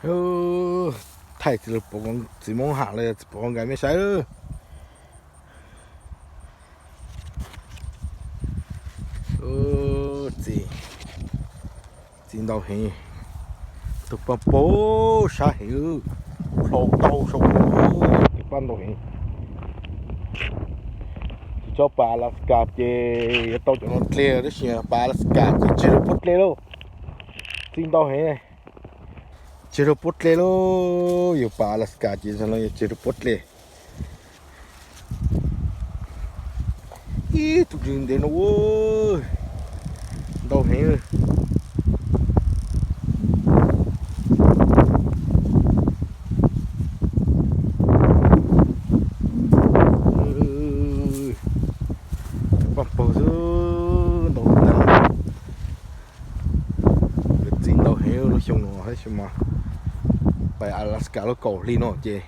Thaij txiv, txiv Hmoob Ham los txiv Pov Nkais mej saib. Txiv, txiv ntau heev. Tus paj paug sab heev, dlhau tau saum, tus paj ntau heev. Tsis txhob pas Alaska ces yuav tau cov no dle, tab sis pas Alaska ces tseg rau puab dle lauj. Txiv ntau heev, tseg rau puab dle lauj. Yuav pas Alaska ces no yuav tseg rau puab dle. Ib tug ntsws ntev no, ntau heev. Paj paug xwb, ntau tag. Txiv ntau heev lub xyoo no tab sis mas pas Alaska lub kaum hli no ces